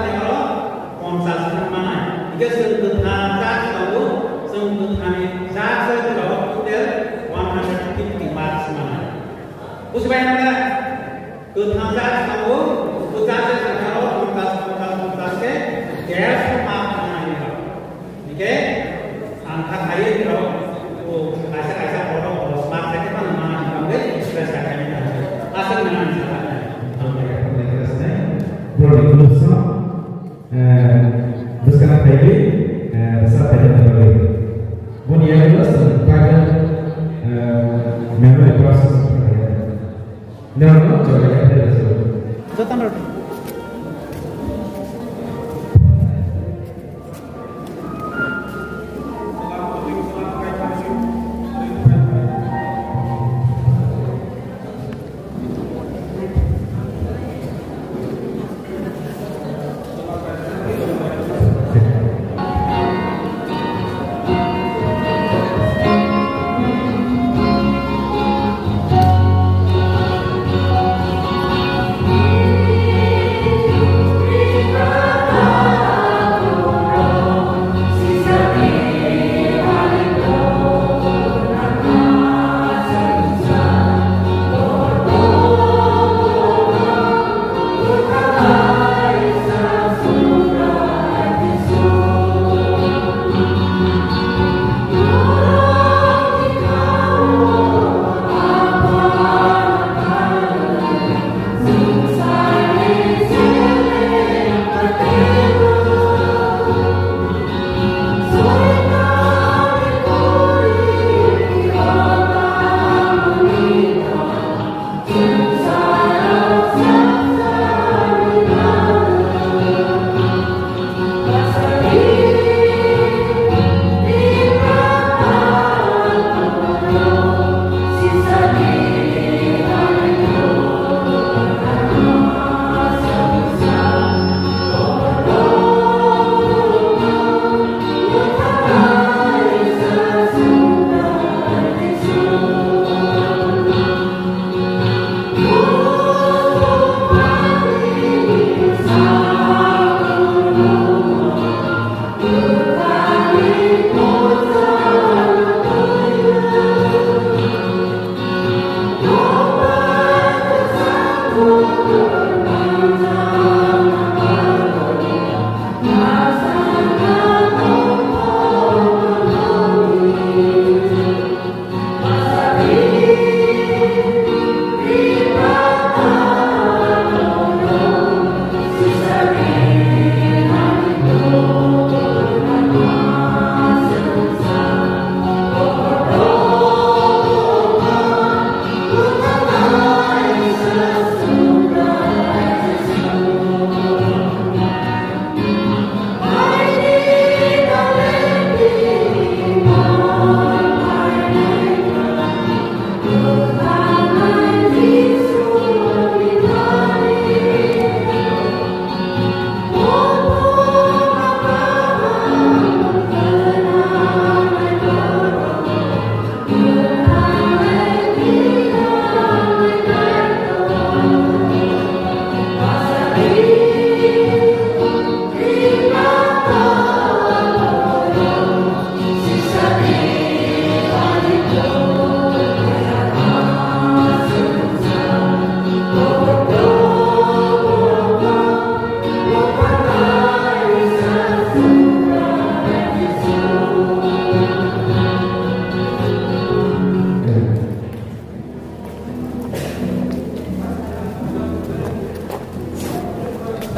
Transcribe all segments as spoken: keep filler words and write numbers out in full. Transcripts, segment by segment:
thani oro ponchash mark manai. Hingke chwng kwthang jat tongo, chwng kwthangni jat soi tongo total one hundred fifty marks manai. Bujibai nangkha? Kwthang jat tongo, kwchak jat tongo, ponchash, ponchash, ponchash khe dersho mark manai. Hingke ang kha khaye rok, o kaisa kaisa borok dos mark khe phano manai hwnwi stress kha khaini thangwi. Aswk nang ang sakha. Borokni khulumsa, eh, bwskang phaiwi, eh, sa phaijakna bagwi. Boni yagulo chwng title, eh, memory process khlaiya. Nirokno chwng khe phaijakna bagwi. Jotono rw di.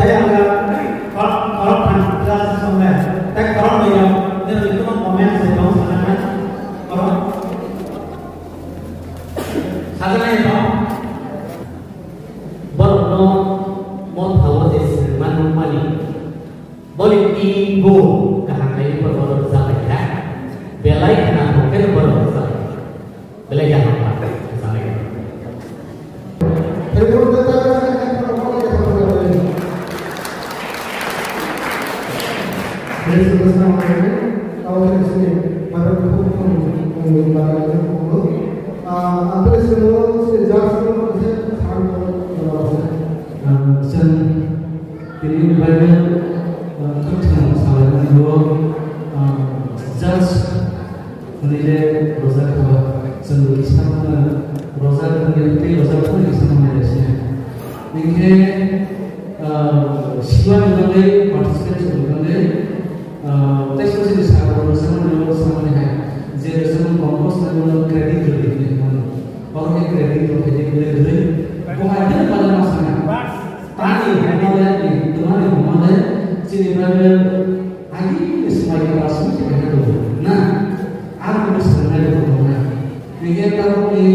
Tei ang khe khorok, khorok thang class song le, tei khorok ni rok, nini rok comment se tong sana na, khorok. Sajana ni tong. Borok no motha o je sengma nukmani. Boni twi bo kaham khe borok rwchap lai kha. Belai khna thok khe borok rwchap lai kha. Belai kaham kha rwchap lai kha. Ah, ang tei sini judge no se sar ko. Ah, sen Tini Bible, uh, khakchang salaimani o, uh, judge hwnwi le rwjak kha, chwng rwkisa mano, rwjak wngya tei rwjak phano kisa manwi rwsya. Hinkhe, uh, siwani bagwi participants ni bagwi, uh, teisa chini sabo rwjakmani o samani hai, je rwjakmani compose nangmano credit rwdi hinwi hwnmano. Oro khe credit rok khe tei belai belai. Bo hai khe bana ma sana. Tani hwnmale, ni twmani hwnmale, chini Bible agini swmai khe aswk khe kaiha tongo. Na, ang bo swrwngnai bo tongnai. Hinkhe tabukni,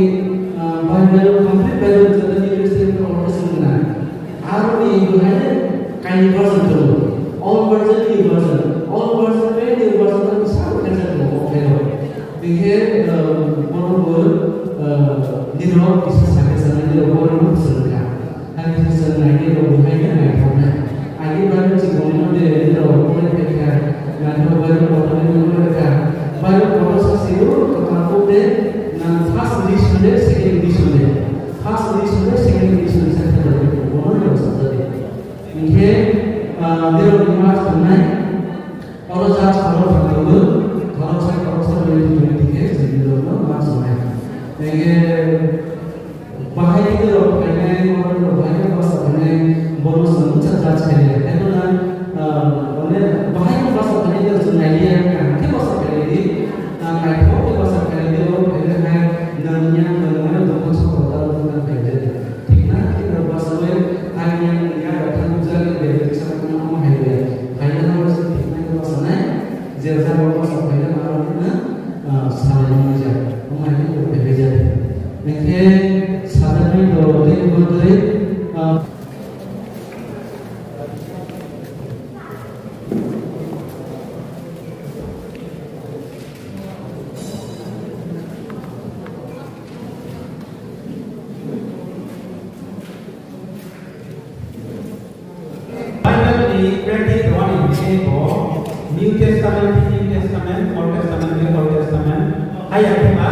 ah, Bible, complete Bible jotoni Christian rok swrwngnai. Aroni bo hai kaini version tongo. Old version, new version. Old version, new version, kisa kisa tongo, okay. Hinkhe, ah, bono bo, ah, nirok kisa sakhe sanai nirok bono bo swrwngkha. Hai kisa swrwngnai nirok bo hai khe naithoknai. Agi bagwi chikon no de nirok bo pore phaikha. Naithok bagwi kotor ni bo pore kha. Bagwi kotor sa siro kwtal kok de na first edition de second edition de. First edition de second edition de sa khe bono nirok sajadi. Hinkhe, ah, nirok ni ma swrwngnai. Oro judge khorok thangwi, khoroksa, khoroksa, twenty, twenty khe chwng nirokno ma chwnai. Ege, bahai khe rok phainai, oro rok bahai khe basa phainai, bono chwng bwsa judge khainai. Ebono, ah, mane, bahai khe basa phainai, chwng nai liya, kaham khe basa phainai di, ah, naithok khe basa phainai di, oro phainai hai, nangya, nangmani dukha sokro ta rok nang khainai. Thikna, thikna bwswk bai, ani yang ya, thang jak, ya, ya, sa, ma, ma, hai, ya. Hai, ya, ma, sa, thikna, ya, bwswk nai, je, ja, ma, ma, sa, hai, ya, ma, ma, na, ah, sa, ya, ma, ja. Ma, hai, ya, ma, hai, ya. Nengke, sa, ya, ma, do, re, ma, re, ah, Bible ni practice rwani bising bo New Testament, New Testament, Old Testament, Old Testament, hai ya khe ba,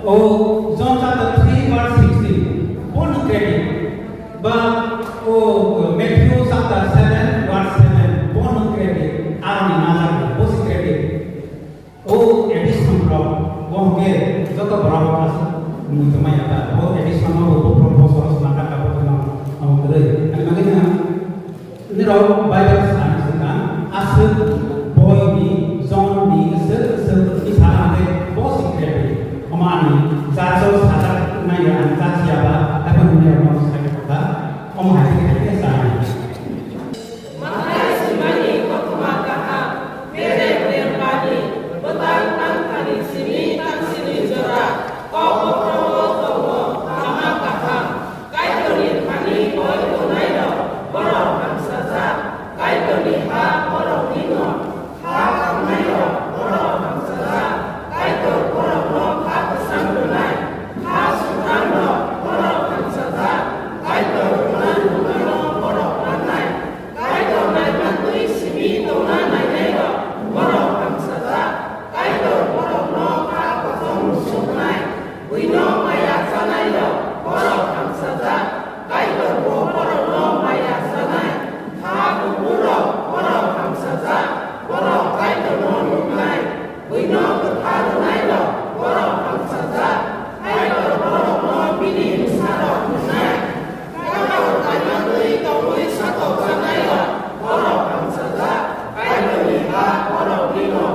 o John chapter three verse sixteen, Paul ni credit, ba o Matthew chapter seven verse seven, Paul ni credit, aroni majak, bosi credit. O edition rok, bo hwnkhe joto borok aswk mui tongmani ya ta. Bo edition no bo buphang bo soros nang Bible sana swkang aswk boini John ni aswk aswk ni sana de bosi krepi. Omo ani jaso sajak nai ani jasiaba apa dunia omo sai kota. Omo hai hai sana. Mathai simani kothoma kaham, berem rem bani, bwtang tangthani simi tangsini jora, kok bokhrogo tongo, lama kaham. Kaitorni thani koi tongnai rok, borok hamsajak. Kaitorni ha borok nino, ha tangnairok, borok hamsajak. Kaitor borokno kha kwchang rwnai, ha sutrangrok, borok hamsajak. Kaitor rwna nukmano borok mannai, Kaitor naima twi simi tongna nainairok, borok hamsajak. Kaitor borokno kha kosom musuknai, buino maya chanairok, borok hamsajak. Kaitor bo borokno maya chanai, ha kuphurrok, borok hamsajak. Borok Kaitorno nuknai, buino kwthar rwnairok, borok hamsajak. Kaitor borokno bini bwsarok hwnnai. Kaitor kaimanwi tongwi satokjaknairok, borok hamsajak. Kaitorni ha borok nino.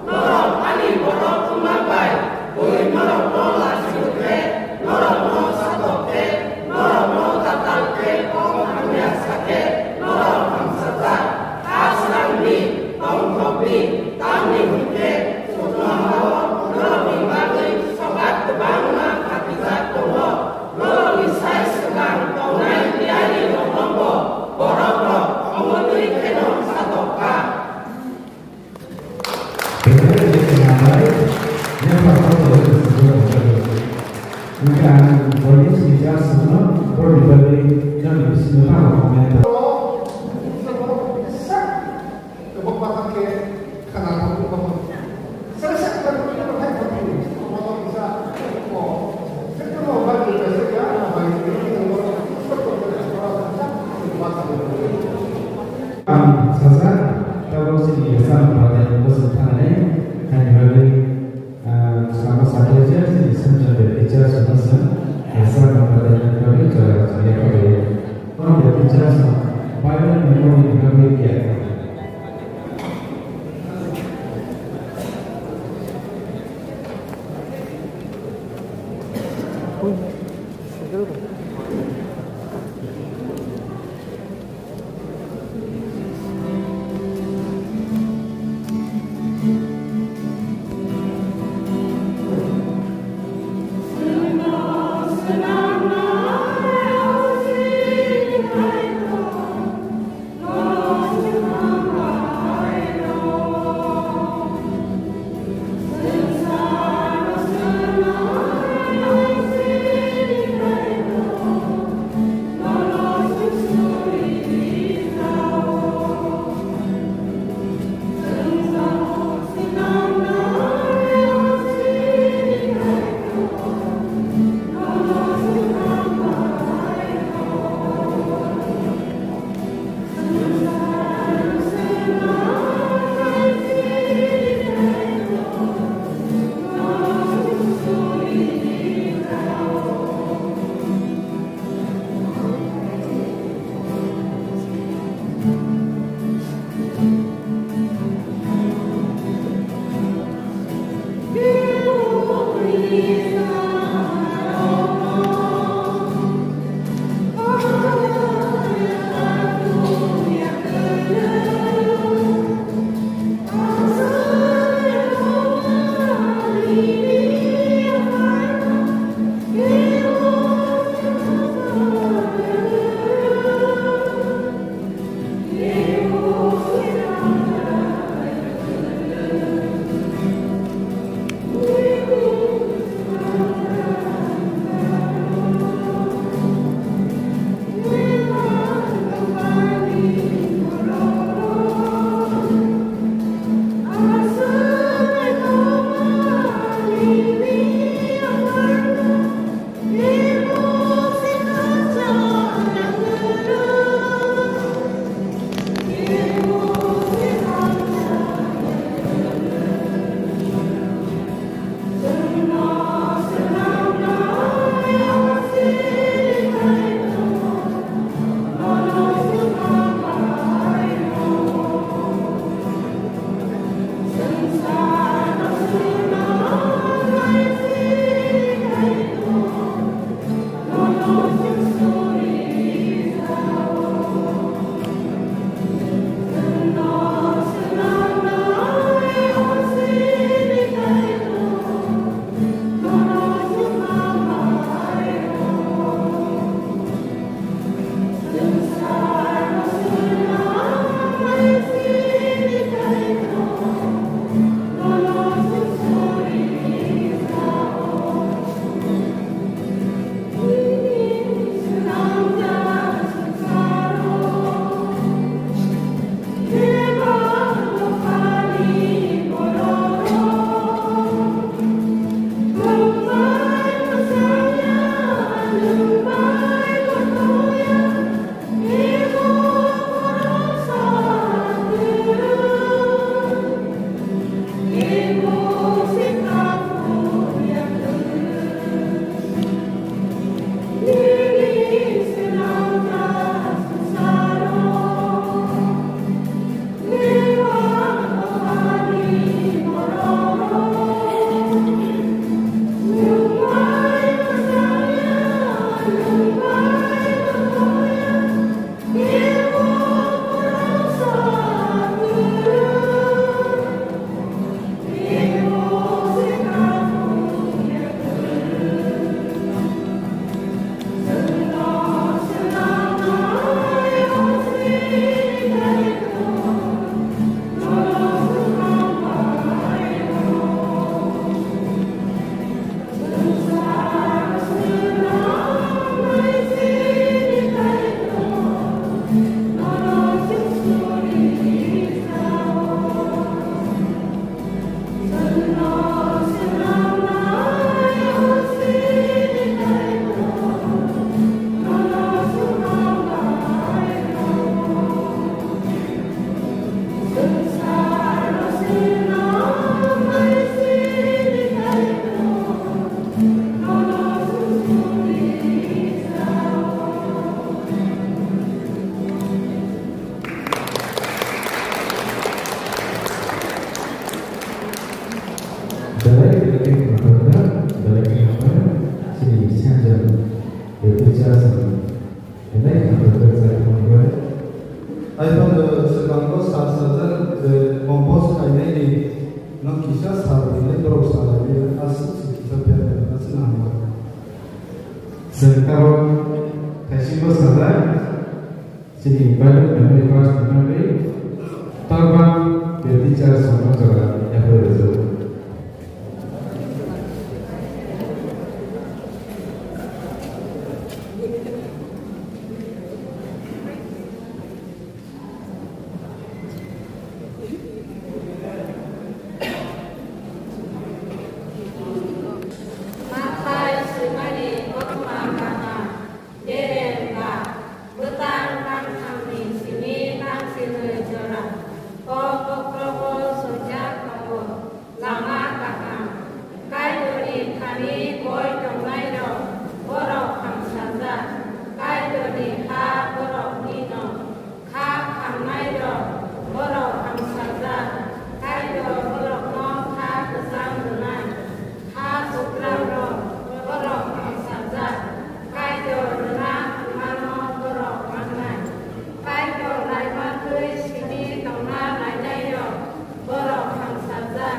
Norok ani borok wngma bai, bui norokno lachi rw khe, norokno satok khe, norokno tatal khe, kok hamya sa khe, norok hamsajak. Ha srangdi, tongthokdi, tamni hwn khe chwngno ha-o norokni bagwi sokat kwbangma khakijak tongo. Norokni sai swkang tongnai tiyari rokno bo borok rok omo twi kheno satok kha. Hwnkhe ang police ni judge no borokni bagwi jani bisingo tamo comment. Ang sajak, tabuk chini yasa ni bagwi bwswk thangnani, haini bagwi, ah, sama sakya je chini Sanjay Baptist Church no se, yasa ni bagwi jora jora ya khabe. Kono Baptist Church no Bible memory ni bagwi ya. Haiphano swkango sal sajak je compose khainai ni no kisa sal hinwi borok salai aswk se kisa phiya aswk nangma. Chwng tabok thaisingo sajak chini Bible memory verse ni bagwi torban the teacher songno jora yaphai rwjak. Mathai swimani kothoma kaham, berem ba, bwtang tangthamni simi tangsinwi jora, kok kokrokbo swijak tongo. Lama kaham. Kaitorni thani boi tongnairok, borok hamsajak. Kaitorni ha boroknino. Kha khamnairok, borok hamsajak. Kaitor borokno kha kwchang rwnai. Kha kwkrangrok, borok hamsajak. Kaitor rwna hwnmano borok mangnai. Kaitor naima twi simi tongna nainairok, borok hamsajak.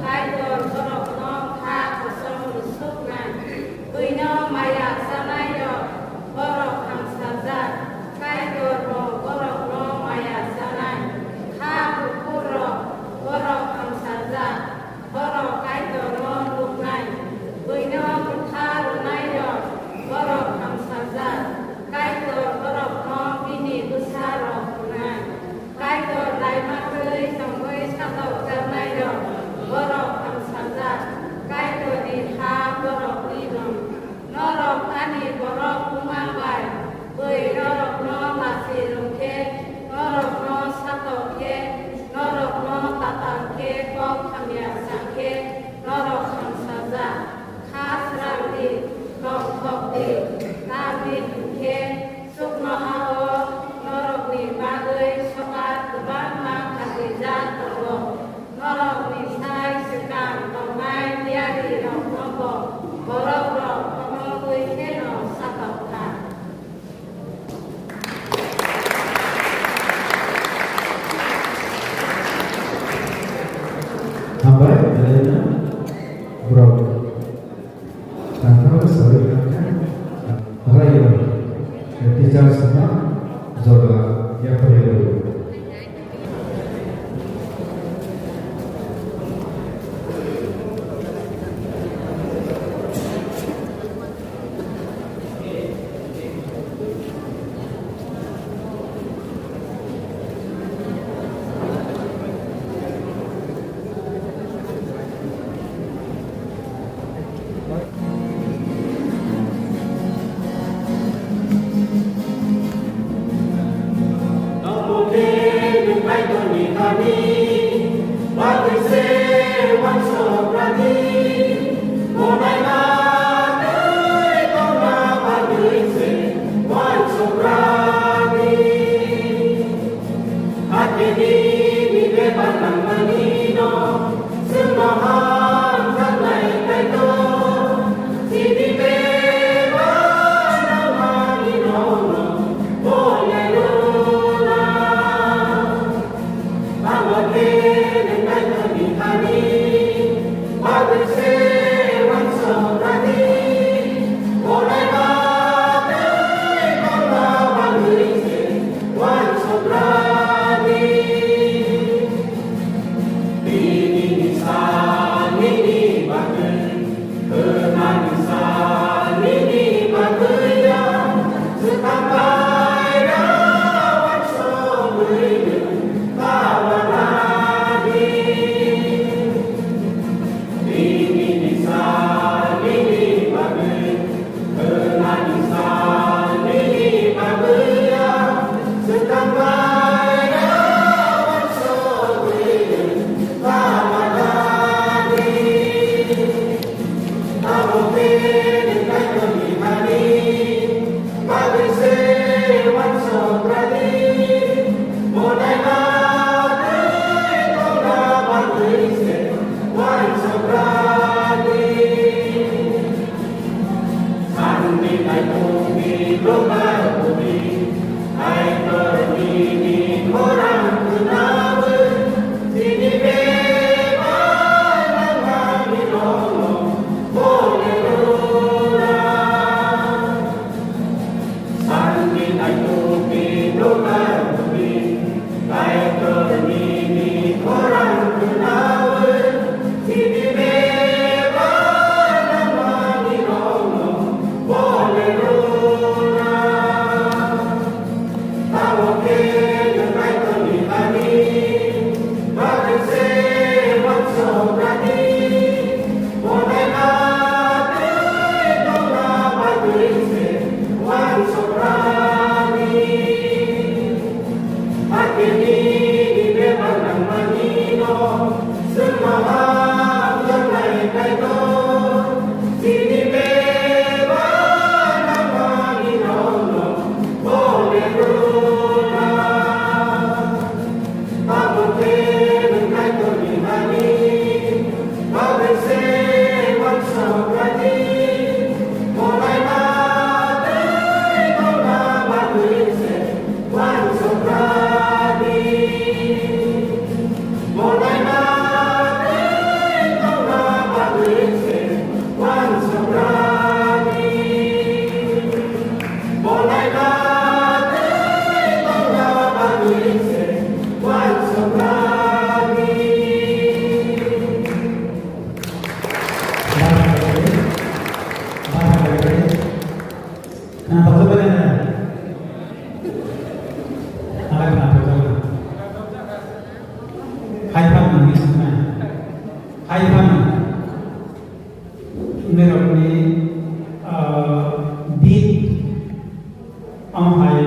Kaitor borokno kha kosom rwsuknai. Buino maya chanairok, borok hamsajak. Kaitorbo borokno maya chanai. Kha bukurrok, borok hamsajak. Borok Kaitorno nuknai, buino bwtha rwnairok, borok hamsajak. Kaitor borokno bini bwsarok hwnai. Kaitor laima twi tongwi satokjaknairok, borok hamsajak. Kaitorni ha borokni nong. Norok ani borok wngma bai bui norokno lachi rwng khe, norokno satok khe, norokno tatal khe, kok hamya sa khe, norok hamsajak. Kha srang di, tongthok di, ta di hwn khe, chuknoha-o norokni bagwi sokat kwbangma khatijak tongo. Norokni sai swkang tongnai tiyariroknobo borokrok phunugwi kheno satok kha. Hambai, belai no borok. Tangthang sawi tangkha, rayo, teachers no jora yaphai rw. Hai phano nini swngnai. Hai phano. Norokni, ah, beat, omo hai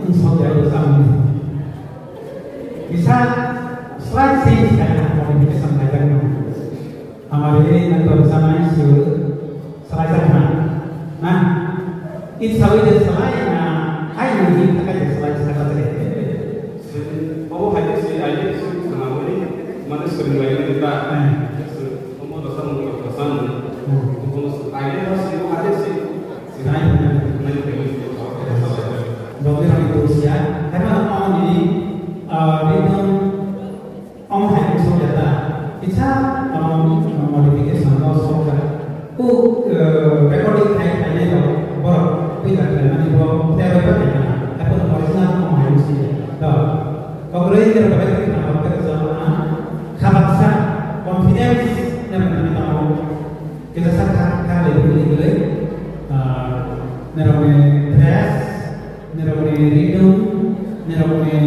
wngsok ya rwchapmani. Kisa slide change khaina modification khaijak no. Hamari nang to rwchapnai sir. Salai sa khna. Na? It sawi de salai na hai nang hi thakai de salai sa ka tre. Obo hai de si ai de si khna boni mane swrwng lai ni ta. Hmm. Omo dosa mung dosa mung. Hmm. Obo ai de si o hai de si. Nai. Nai de si. Bokni rani dosia. Hai ma oni, ah, ritmo Omo hai wng sok ya ta? Kisa, um, modification no sok ya. Ku, eh, recording khai khainai rok borok twi da khlaimani bo tei roi khaina. Haikhe original omo hai wng sini. To, kok roi khe rok bai khaina rok khe rwchapna kha baksa confidence ne mwnani tamo. Kisa sa kha, kha lai bwlwi bwlwi, ah, nerokni dress, nerokni rhythm, nerokni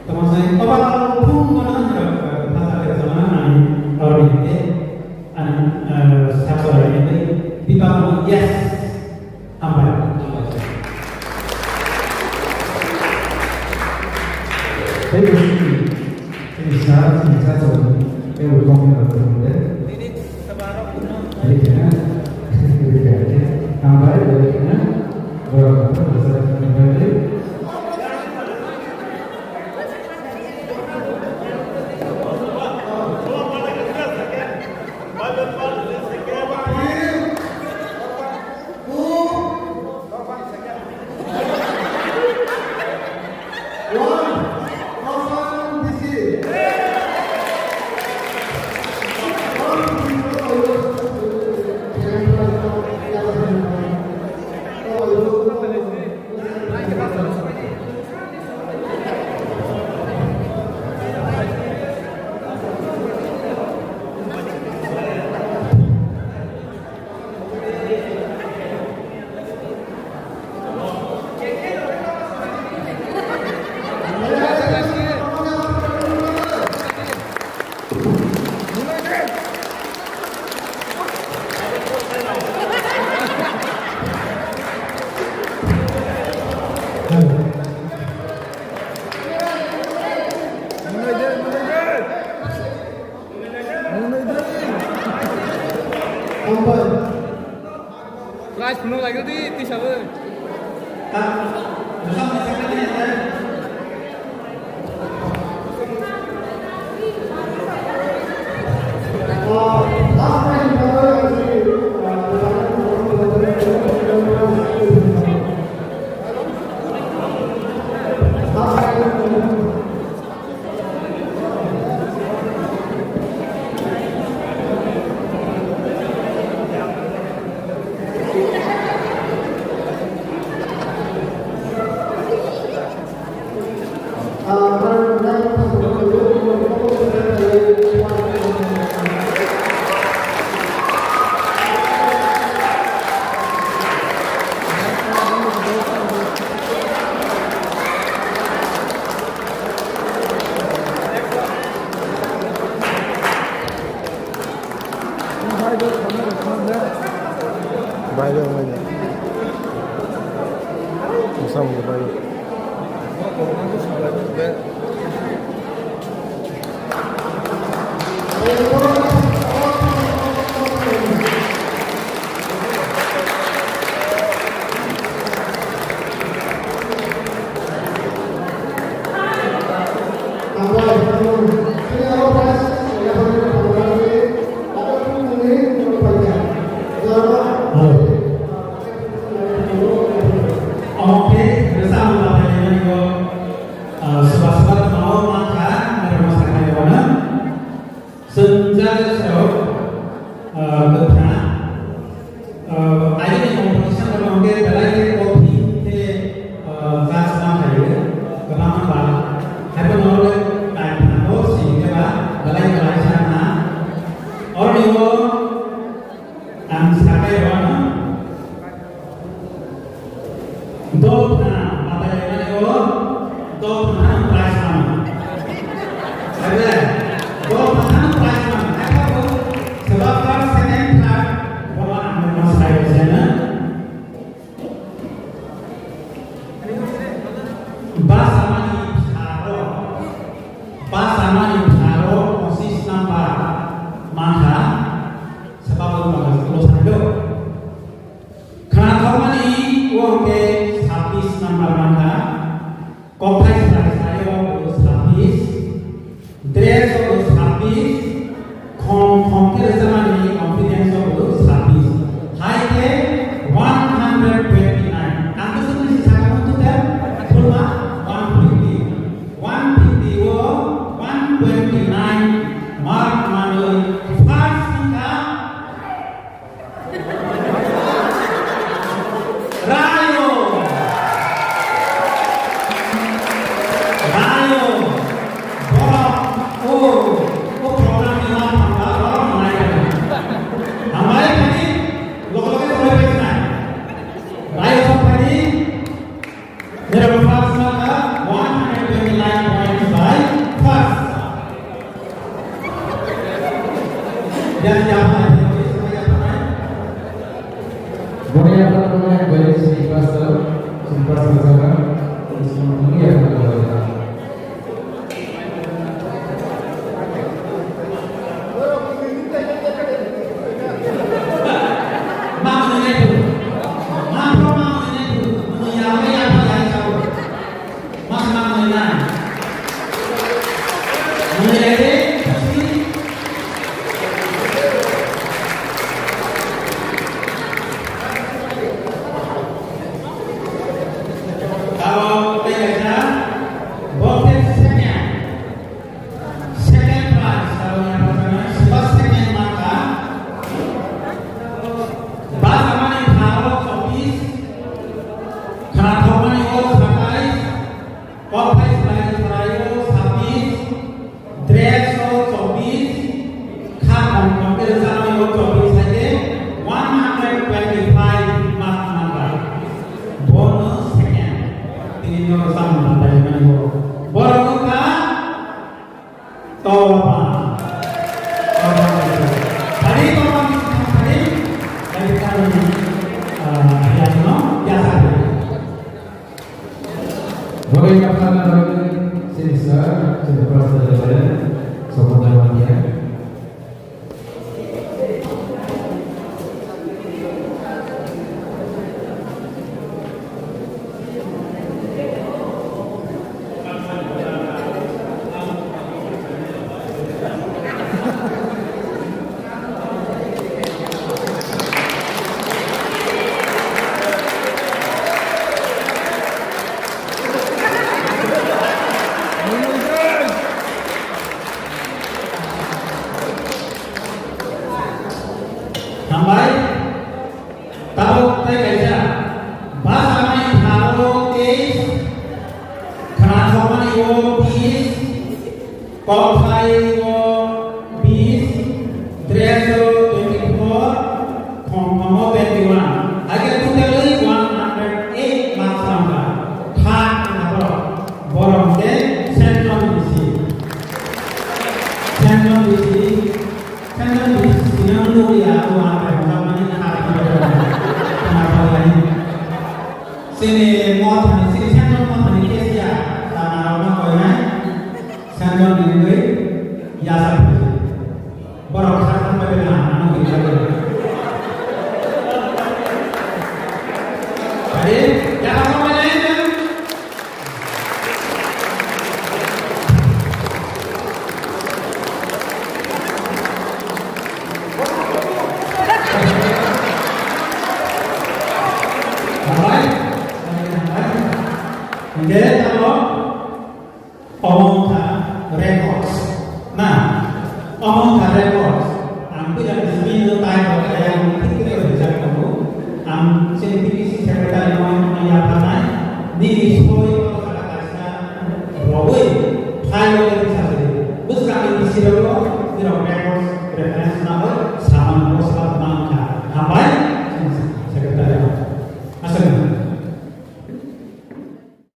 Tamo sai obal phung kono hwnjak, eh, bhasa khe rwchapna ang oroni hwnkhe, ang, eh, saksa lai hwnkhe, Bipa kono yes, hambai. Tei bo chini, chini sir, chini chacha, tei bo kok ni rok tong de. Hambai, hambai. Bai bai bai bai. Masa mo bai. Oke, resa ang batai nani ko, ah, soba soba tongma o ma kha, nang rok ma sakha ni wana. Chwng jagao, ah, kwthang, ah, ayoni competition rok hwnkhe belai khe kothin khe, ah, judge ma khaio, kwbangma ba. Haiphano norok le kaithango sini khe ba belai belai sana. Oroni o ang sakai rwano. Dol khna batai laimani o, dol khna prize mano. Ebe, dol khna prize mano. Ebe bo seba first, second, third, bono ang no sai bo sena. Basa mani pharo, basa mani pharo pochis number mankha, seba bo mankha, lo sai do. Khwnathokmani o hwnkhe sabbish number mankha, kokthai sai sai o bo sabbish, dress o bo sabbish, khom khom khe rwchapmani confidence o bo sabbish. Hai khe one hundred twenty nine. Ang bwswk ni sakha total, phulma one fifty. One fifty o one twenty nine mark manwi first wngkha Rayo! Rayo! Borok, o, o program ni ma thangla, borok nai kha. Hambai phani, loge loge tongwi phai sinai. Rayo sok phani, Nirok first maka one hundred twenty nine points by first. Yang yaphai, yang yaphai. Boni yaphai, yang yaphai, sini pastor, sini pastor jaga, sini pastor jaga. Abo tei kaisa, bo khe second, second prize, abo ni abo khe first, second mankha. Basamani tharo chobbish, khwnathokmani o satais, kokthai swlai swlai o sabbish, Dress o chobbish, kha khom khom khe rwchapmani o chobbish hai khe one hundred twenty five mark manba. Bono second. Tini no rwchapmung manbai mani o. Borok wngkha Toba. Toba. Thani Toba ni thani. Thani, ah, yasno, yasa. Bagi yang pernah mengalami sini, saya, sini, pas saja, saya, sobat dan wanita. bis, kothai o bis, dress o twenty four, thongthom o twenty one. Age totally one hundred eight marks langkha. Third number borok ke Central B C. Central B C. Sendong di sinang nukya, abo ang bai hwnjakmani kha khe bai rw kha khe bai. Sini mothani, sini sendong mothani kesiya, sana rokno koinai, sendong ni wngwi yasa phai. Borok kha khe bai rw kha, ano kisa bai. Tadi, yasa phai nai. Hambai. Hingke tamo omo wngkha records. Na, omo wngkha records. Ang puila ni simi no tai bo kaya ang thik thik rijak tongo. Ang chini B B C secretary no yapharnai. Nini soi o jaga kaisa rogwi phai o tei bwsa sidi. Bwskang ni B C rogo nirok records reference